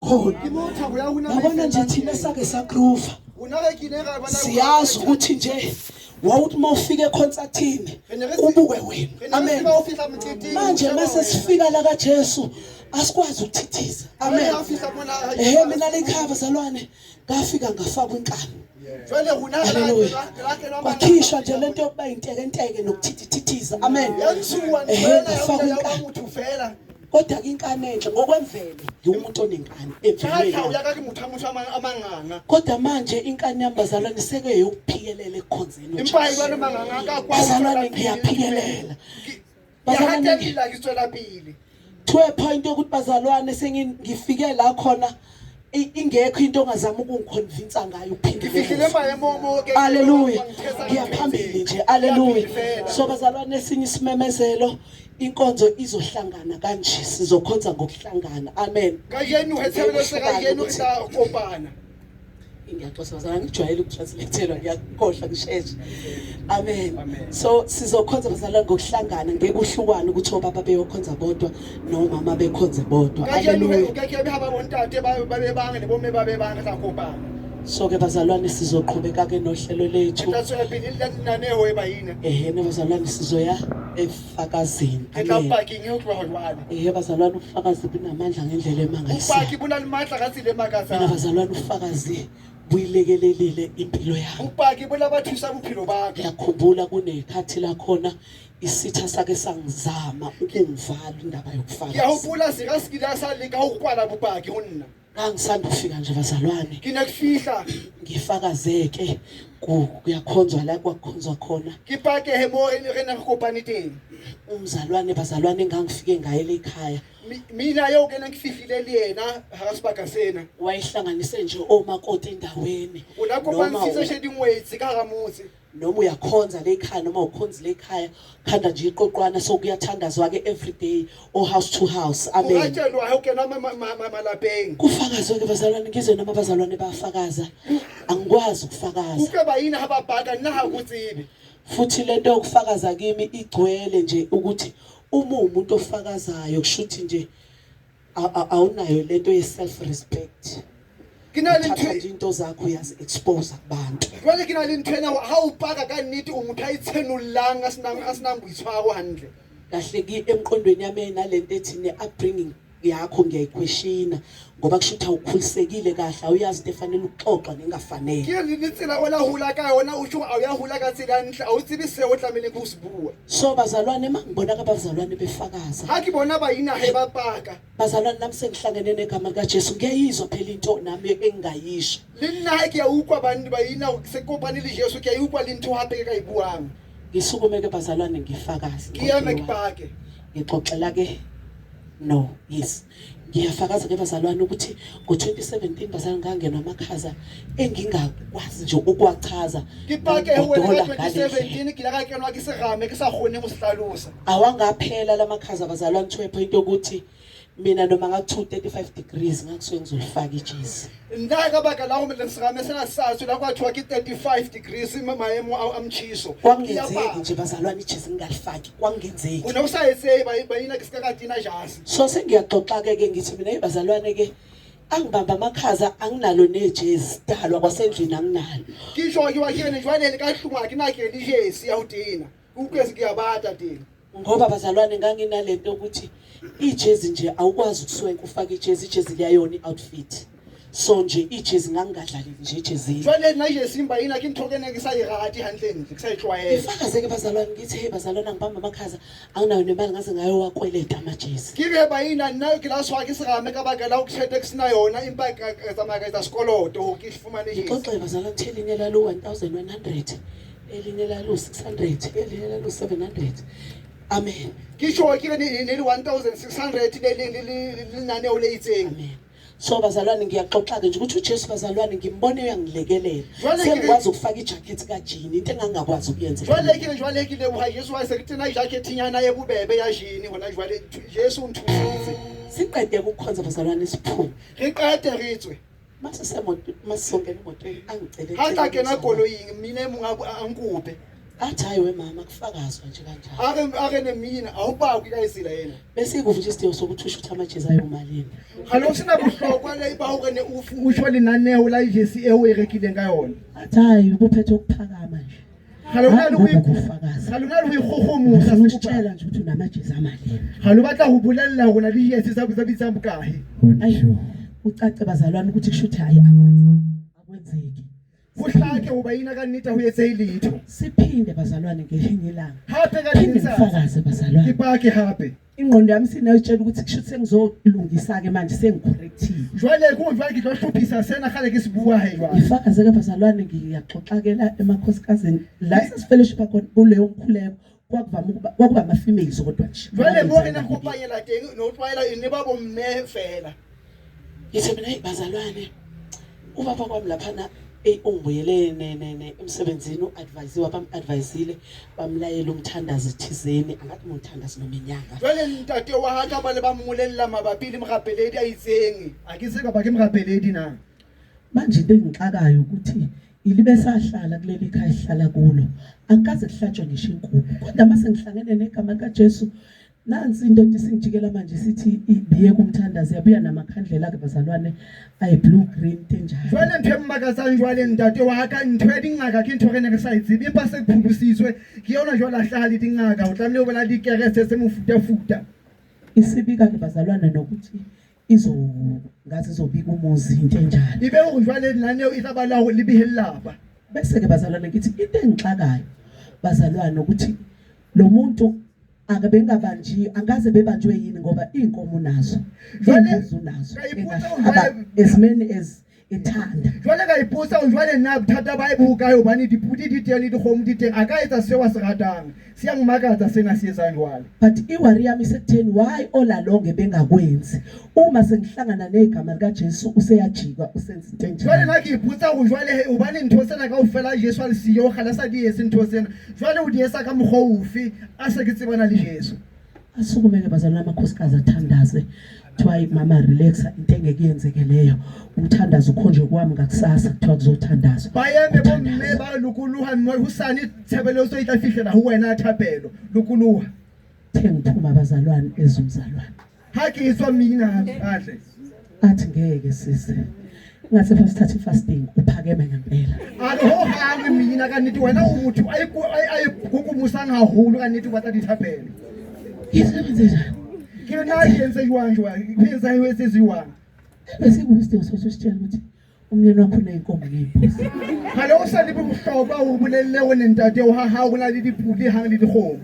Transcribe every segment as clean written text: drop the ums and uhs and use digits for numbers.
Khona. Yabona nje thina sake sagroova. Siyazi ukuthi nje wawuthi uma ufika ekhonsathini ubuke wena. Amen. Manje mase sifika la kaJesu asikwazi ukuthithiza. Amen. Ehe mina lekhava zalwane ngafika ngafakwa inkani. Haleluya. Kwakhishwa nje lento yokuba intekenteke nokuthithithiza. Amen. Ehe ngafakwa inkani. Kodwa ke inkani enhle ngokwemvelo ngiwumuntu onenkani emvelweni. Kodwa manje inkani yami bazalwane seke yokuphikelela ekukhonzeni uJesu. Bazalwane ngiyaphikelela. Bazalwane to a point yokuthi bazalwane sengifike la khona ingekho into ongazama ukungiconvince ngayo uphinde. Haleluya. Ngiyaphambili nje. Haleluya. So bazalwane esinye isimemezelo Inkonzo izohlangana kanje, sizokhonza ngokuhlangana. Amen. Kajeno he tshebeletso kajeno re tla kopana. Ngiyaxoxa bazalwane ngijwayele ukutranslatelwa ngiyakhohlwa ngisheshe. Amen. So sizokhonza bazalwane ngokuhlangana ngeke uhlukane ukuthi obaba beyokhonza bodwa nomama bekhonze bodwa. Kajeno he o ke ke be ha ba bontate ba ba be bang le bomme ba be bang re tla kopana. So ke bazalwane sizoqhubeka ke nohlelo lethu. Re tla tswela pele le lenaneo e baina. Ehene bazalwane sizoya efakazini. Re tla pakeng e ho tloha jwale. Ehe bazalwane ubufakazi bunamandla ngendlela emangalisayo. Bupaki bo na le matla ka tsela e makatsang. Mina bazalwane ubufakazi buyilekelelile impilo yami. Bupaki bo la ba thusa bophelo ba ka. Ngiyakhumbula kunekhathi la khona isitha sake sangizama ukungivala indaba yokufakaza. Ke a hopola sera se kile sa leka ho kwala bopaki ho nna. Ngangisanda ukufika nje bazalwane. Ke ne ke fihla. Ngifakazeke kuyakhonzwa la kwakukhonzwa khona. Ke pakehe mo re ne re kopane teng. Umzalwane bazalwane engangifike ngaye lekhaya. Mina eo ke neng ke fihlile le yena hara sebaka sena. Wayehlanganise nje omakoti endaweni. O ne a kopantshitse she dingwetsi ka hara motse. Noma uyakhonza lekhaya noma ukhonzi lekhaya khanda nje iqoqwana so kuyathandazwa ke every day o house to house amen Ukatshelwa he kena malapeng kufakazwe ke bazalwane ngizwe noma abazalwane bayafakaza angikwazi ukufakaza uke bayina ha ba paka nna ha go tsebe futhi lento yokufakaza kimi igcwele nje ukuthi uma umuntu ofakazayo kushuthi nje awunayo lento ye self respect ke na le ntho into zakho uyazi expose kubantu jwale ke na le ntho ena ha o paka ka nnete o motho a itshenollang a senang a senang boitshwaro hantle kahle ki emqondweni yami nalento ethi ne upbringing yakho ngiyayikhweshina ngoba kusho ukuthi awukhulisekile kahle awuyazi into efanele ukuxoxwa nengafanele ke le tsela o la hula ka yona o tjho a o ya hula ka tsela ntle a o tsebe seo o tlamehileng ho se bua So bazalwane mangibona abazalwane befakaza. Ha ke bona baina he ba paka. Bazalwane nami sengihlangene negama likaJesu ngiyayizwa phela into nami engingayisho. Le nna ha ke ya utlwa bantu baina se kopane le Jesu ke ya utlwa le ntho hape ke ka e buang. Ngisukume ke bazalwane ngifakaze. Ke eme ke pake. Ngixoxela ke no yes. Ngiyafakaza ke bazalwane ukuthi ngo-2017 bazalwane ngangenwa amakhaza engingakwazi nje ukuwachaza. Ke pake ho wena ka 2017 ke ile ka kenwa ke serame ke sa kgoneng ho se hlalosa. Awangaphela lamakhaza bazalwane to a point yokuthi mina noma ngakuthiwa 35 degrees ngakusuke ngizolifaka ijezi. Nna ka baka la ho serame sena sa tswe la kwa thwa ke 35 degrees maemo a motjheso. Kwakungenzeki nje bazalwane ijezi ngingalifaki kwakungenzeki. O ne o sa etsehe baina ke se ka ka tena jase. So sengiyaxoxa ke ke ngithi mina bazalwane ke angibamba amakhaza anginalo nejezi dalwa kwasendlini anginalo. Ke tjho ke wa kene jwale le ka tlung ha ke na ke le jesi ya ho tena. Ke utlwe se ke ya bata teng. Ngoba bazalwane nganginalento ukuthi ijezi nje awukwazi ukuswenka ufake ijezi ijezi liyayona i-outfit so nje ijezi ngangingadlaleli nje ejezini Jwale nna jesi baina ke ntho ke ne ke sa e rate hantlentle ke sa e tlwaela. Ngifakaze ke bazalwane ngithi hey bazalwane angibamba amakhaza anginayo nemali ngaze ngayowakweleta amajezi Ke re baina nna ke la tshwa ke serame ka baka la ho tjhelete ke sena yona empa ka ka tsamaya ka etsa sekoloto hore ke fumane jesi. Ngixoxe bazalwane ngithe elinye lalo 1100 elinye lalo 600 elinye lalo 700 amen Ke tjho ke re ne le 1600 le leng le le lenaneo le itseng. Amen so bazalwane ngiyaxoxa ke nje ukuthi uJesu bazalwane ngimbone uyangilekelela sengikwazi ukufaka ijacket kaJini into engangakwazi ukuyenza jwale ke jwale ke leboha Jesu wa se ke tena jacket nyana e bobebe ya jini hona jwale Jesu o nthusitse siqede ukukhonza bazalwane siphume re qete re tswe mase semoto masisongena emotweni angicele ha tla kena koloing mina e mong a nkope. Athi hayi we mama kufakazwa nje kanjalo. A re ne mmina a ho pakwe ka tsela ena. Bese ikuve nje isidingo sokuthi usho ukuthi amajezi ayomalini. Ga le o sena bohlokwa le ba hore ne o tjho lenaneo la jesi eo o e rekileng ka yona. Athi hayi ubuphethe ukuphakama nje. Ga le na le ho Ukufakaza. ga le na le ho ikgogomosa Ufuna usitshela nje ukuthi unamajezi amalini. Ga le batla ho bolella hore na le jesi tsa bitsang bokae. Ayi ucace bazalwane ukuthi kusho ukuthi hayi akwenzeki. Ho hlake hoba ina ka nnete ho etsehe letho. Siphinde bazalwane ngelinye ilanga. Hape ka Phinde leng letsatsi. ngifakaze Ke bazalwane. pake hape. Ingqondo yami sinayotshela ukuthi kusho ukuthi sengizolungisa ke manje sengicorrectile. Jwale ko jwale ke tlo hlophisa sena kgale ke se bua he jwale. Ngifakaze ke bazalwane ngiyaxoxakela emakhosikazini la sesifellowship khona kuleyo mkhuleko kwakuvama ukuba kwakuba ama females kodwa nje. Jwale mo re neng kopanyela teng no tlwaela e ne ba bo mme fela. Ngithi mina hey bazalwane ubaba kwami laphana ey ungibuyele ne ne ne emsebenzini uadvisiwe bam-advisile bamlayela umthandazo thizeni angathi umthandazo noma inyanga. Jwale ntate wa ha ka ba le ba mmolella mabapi le morapeledi a itseng. A ke se kapa ke morapeledi na? Manje into engixakayo ukuthi ilibe sahlala kuleli khaya esihlala kulo angikaze kuhlatshwe ngisho inkukhu kodwa mase ngihlangene negama likaJesu nansi into esingijikela manje sithi ibiye kumthandazo yabuya namakhandlela ke bazalwane ayi blue green into enjalo. Jwale ntho e mmakatsang jwale ntate wa ka ntho ya dingaka ke ntho re ne re sa e tsebe empa se pholositswe ke yona jwale a hlaha le dingaka o tlamehile o bona dikerese tse mofutafuta. Isibika ke bazalwane nokuthi izo ngathi izobika umuzi into enjalo. Ebe hore jwale lenaneo e tla ba la hore le behe lelapa. Bese ke bazalwane ngithi into engixakayo bazalwane ukuthi lo muntu akabe engabanjiwe angaze bebanjwe yini ngoba inkomo unazo Jwale- imbuzi unazo ka ipotsa engahlaba jwale- as many as ethanda. Jwale ka ipotsa hore jwale na bothata ba e bo hokae hobane dipudi di teng le dikgomo di teng a ka etsa seo a se ratang. Se ya mmakatsa sena se etsang jwale. But iworry yami isekutheni why all along ebengakwenzi uma sengihlangana negama likaJesu useyajika usenza into Jwale enjalo. nna ke ipotsa hore jwale he hobane ntho tsena kaofela Jesu a le siyo kgale a sa di etse ntho tsena. Jwale o di etsa ka mokgwa ofe a se ke tsebana le Jesu. Asukumeke bazalwane amakhosikazi athandaze kuthiwa hayi mama relaxa into engeke yenzeke leyo umthandazo ukhonjwe kwami ngakusasa kuthiwa kuzothandazwa. Ba eme bo mme ba lokoloha mme hosane tshebeletso e tla fihlela ho wena ya thapelo. Lokoloha. Uthe ngiphuma bazalwane ezumzalwane. Ha ke etswa mmina atle. Athi ngeke sisi. Ingase futhi sithathe ifasting uphakeme ngempela. A re ho hang mmina ka nnete wena o motho a ikokomosang haholo ka nnete o batla dithapelo. Ngisebenze njani? Ke nna ke entse jwang jwang? Ke entse ho etse jwang? Bese kuba isidingo sokuthi usitshele ukuthi umyeni wakho uney'nkomo ney'mbuzi. Ha le o sa le bohlokwa ho bolelle hore ntate wa hao o na le dipudi hang le dikgomo.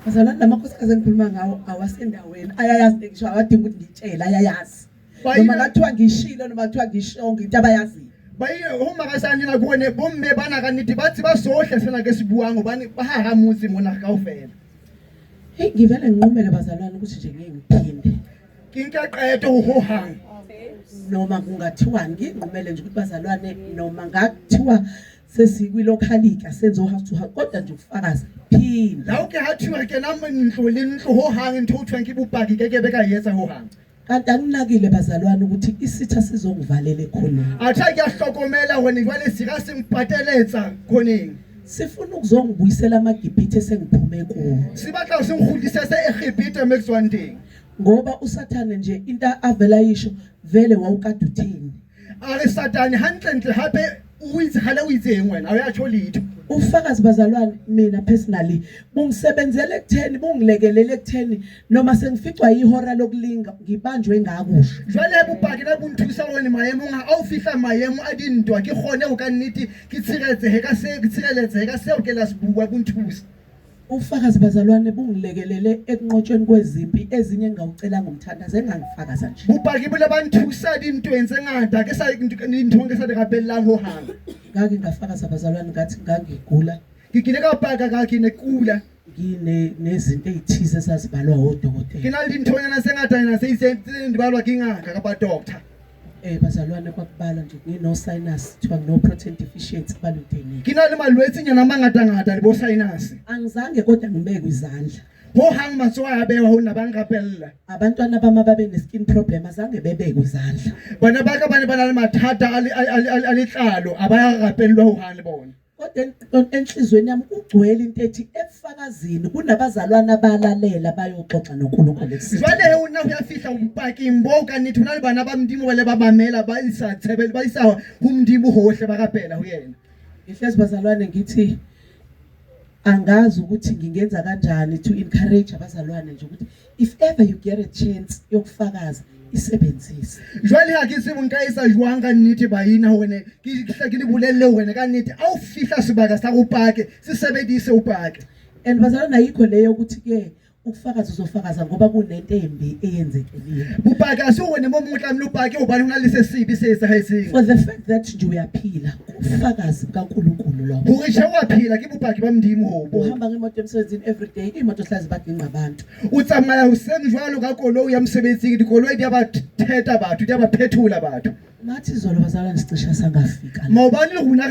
Bazalwane la makhosikazi engikhuluma ngawo awasendaweni ayayazi ngisho awadingi ukuthi ngitshele ayayazi. Ba Noma ile- ngathiwa ngishilo noma kuthiwa ngishongo into abayaziyo. Ba ile ho makasane nako hore bomme bana ka nnete ba tseba sohle sena ke se buang hobane ba hara motse mona kaofela. Hey ngivele nginqumele bazalwane ukuthi nje ngeke ngiphinde. Ke nka qeto ho hohang. Noma kungathiwani nginqumele nje ukuthi bazalwane noma ngathiwa sesikwilokhalika senze house to house kodwa nje ukufakaza phinda. La o ke ha thuwa ke kena ntlo le ntlo hohang ntho o thweng ke bopaki ke ke be ka e etsa hohang. Kanti anginakile bazalwane ukuthi isitha sizongivalela ekhoneni. Atjha ke a hlokomela hore jwale sira se mpateletsa khoneng. Sifuna ukuzongibuyisela amaGibhithe esengiphume kuwo. Se batla ho se nkgutlisetse Egipete moo ke tswang teng. Ngoba uSathane nje into avela yisho vele wawukade uthini. A re Satane hantlentle hape o itse kgale o itseng wena ha o ya tjho letho. Ufakazi bazalwane mina personally bungisebenzele ekutheni bungilekelele ekutheni noma sengificwa ihora lokulinga ngibanjwe ngakusho. Jwale bopaki na bo nthusa hore maemong a o fihla maemo a dintwa ke kgone ho ka nnete ke tshireletsehe ka se ke tshireletsehe ka seo ke la se bua bo nthusa. Ufakazi bazalwane bungilekelele ekunqotshweni kwezimpi ezinye engawucelanga umthandazo engangifakaza nje. Bopaki bo le ba nthusa dintweng tse ngata ke sa dinthong ke sa di rapellang hohang. Ngake ngafakaza bazalwane ngathi ngangigula Ke kile ka paka ka ke ne kula. ngine nezinto ezithize ezazibalwa Ke odokotela. na le dinthonyana tse ngatanyana tse itseng tse neng di balwa ke ngaka kapa doctor. Bazalwane kwakubalwa nje ngino sinus kuthiwa ngino protein deficiency kubalwa into eningi. Ke na le malwetsenyana a mangatangata le bo sinus. Angizange kodwa ngibekwe izandla. Hohang matsoho a bewa ho nna ba nrapella. Abantwana bami ababe ne skin problem azange bebekwe izandla. Bana ba ka ba ne ba na le mathata a letlalo a ba ya rapellwa hohang le bona. Kodwa enhliziyweni yami kugcwele into ethi ebufakazini kunabazalwane abalalela bayoxoxa noNkulunkulu ekuseni. Jwale he o nna ho ya fihla bopakeng boo ka nnete ho na le bana ba Modimo ba le ba mamela ba isa tshebele ba isa ho Modimo hohle ba rapela ho yena. Ngihlezi bazalwane ngithi angazi ukuthi ngingenza kanjani to encourage abazalwane nje ukuthi if ever you get a chance yokufakaza isebenzise. Jwale ha ke tsebe nka etsa jwang ka nnete baina hore ne ke hle ke le bolelle hore ne ka nnete a o fihla sebaka sa go pake se sebedise o pake. And bazalwane ayikho leyo ukuthi ke ukufakaza uzofakaza ngoba kunento embi eyenzekile. Bopaki ha se hore ne mo mong o tlamehile o pake hobane ho na le se sebe se etsahetseng. For the fact that nje uyaphila ubufakazi bukaNkulunkulu lobo. Hore tjhe wa phela ke bopaki ba Modimo ho bo. Uhamba ngemoto emsebenzini every day imoto hlala zibaginqa abantu. O tsamaya hoseng jwalo ka koloi ya mosebetsing dikoloi di a ba theta batho di a ba phethola batho. Nathi izolo bazalwane sicisha sangafika la. Maobane le rona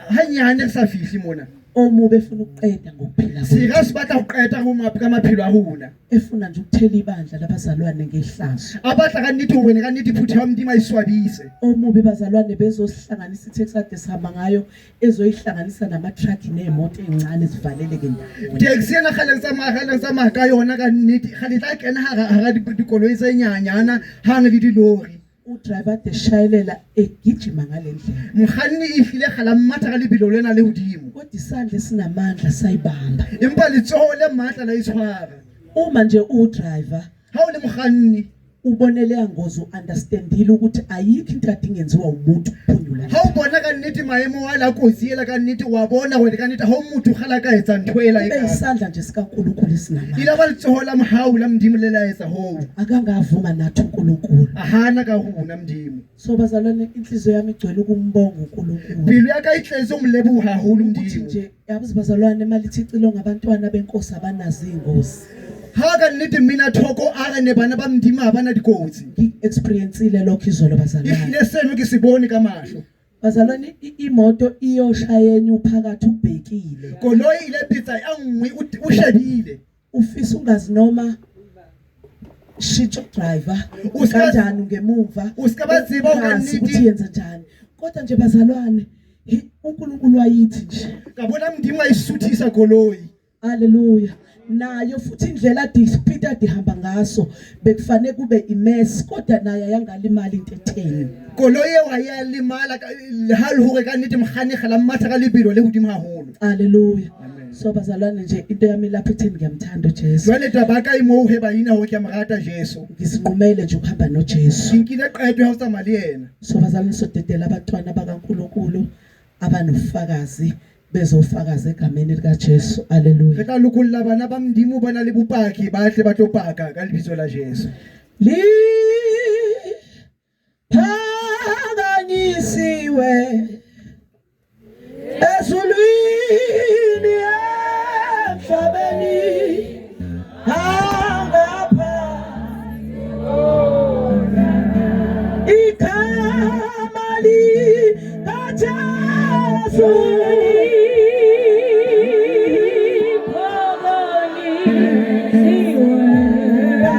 hanyane re sa fihli mona. Omubi efuna ukuqeda ngokuphila kwethu. Sera se batla ho qeta ho ka maphelo a rona. Efuna nje ukuthela ibandla labazalwane ngehlazo. A batla ka nnete hore ka nnete phutheho ya Modimo a e swabise. Omubi bazalwane bezosihlanganisa i-taxi ade sihamba ngayo ezoyihlanganisa nama-truck ney'moto ey'ncane zivaleleke ndawonye. Taxi ena kgale re tsamaya kgale re tsamaya ka yona ka nnete kgale e tla kena hara hara dikoloi tse nyanyana hang le dilori. Udriver ade eshayelela egijima ngale ndlela. Mokganni e hlile kgala mmatha ka lebelo lena le hodimo. Kodwa isandla esinamandla sayibamba. Empa letsoho le matla la e tshwara. Uma nje uwudriver. Ha o le mokganni. Ubone leya ngozi u-understandile ukuthi ayikho into kade ingenziwa umuntu ukuphunyula. Ha o bona ka nnete maemo a la kotsi ela ka nnete wa bona hore ka nnete ha o motho kgala ka etsa ntho ela e Kube ka. isandla nje sikaNkulunkulu esinamandla. Ile ba letsoho la mohau la Modimo le la etsa hoo. Akangavuma nathi uNkulunkulu. A hana ka rona Modimo. So bazalwane inhliziyo yami igcwele ukumbonga uNkulunkulu. Pelo ya ka e tletse ho mo leboha haholo Ukuthi Modimo. nje yazi bazalwane malithi icilongo abantwana benkosi abanazo iy'ngozi. Ha ka nnete mmina thoko a re ne bana ba Modimo ha bana dikotsi. Ngi-experiencile lokho izolo bazalwane. Ehlile seno ke se bone ka mahlo. Bazalwane imoto iyoshaya enye uphakathi ubhekile. Koloi ile pitsa ya nngwe o shebile. Ufisa ungazi noma shintsha driver kanjani ngemumva. Uska ba tseba o ka nnete ukuthi yenza njani. Kodwa nje bazalwane uNkulunkulu wayithi nje. Ka bona Modimo a isuthisa koloi. Haleluya. Nayo futhi indlela ade Peter ade hamba ngaso bekufanele kube imess kodwa naye ayangalimali into etheni. Koloi eo ha ya limala ha le hore ka nnete mokganni kgala mmatha ka lebelo le hodimo haholo. Haleluya. So bazalwane nje into yami lapha etheni ngiyamthanda uJesu. Jwale taba ya ka e moo he baina hore ke a mo rata Jesu. Ngizinqumele nje ukuhamba noJesu. Ke nkile qeto ya ho tsamaya le yena. So bazalwane sodedela abantwana bakaNkulunkulu abanofakazi bezofakaza egameni likaJesu. Haleluya. Re tla lokolla bana ba Modimo ba na le bopaki ba tle ba tlo paka ka lebitso la Jesu. Li phakanyisiwe ezulwini emhlabeni angapha igama likaJesu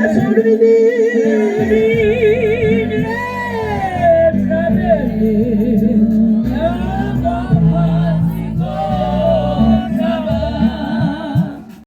ezulwini.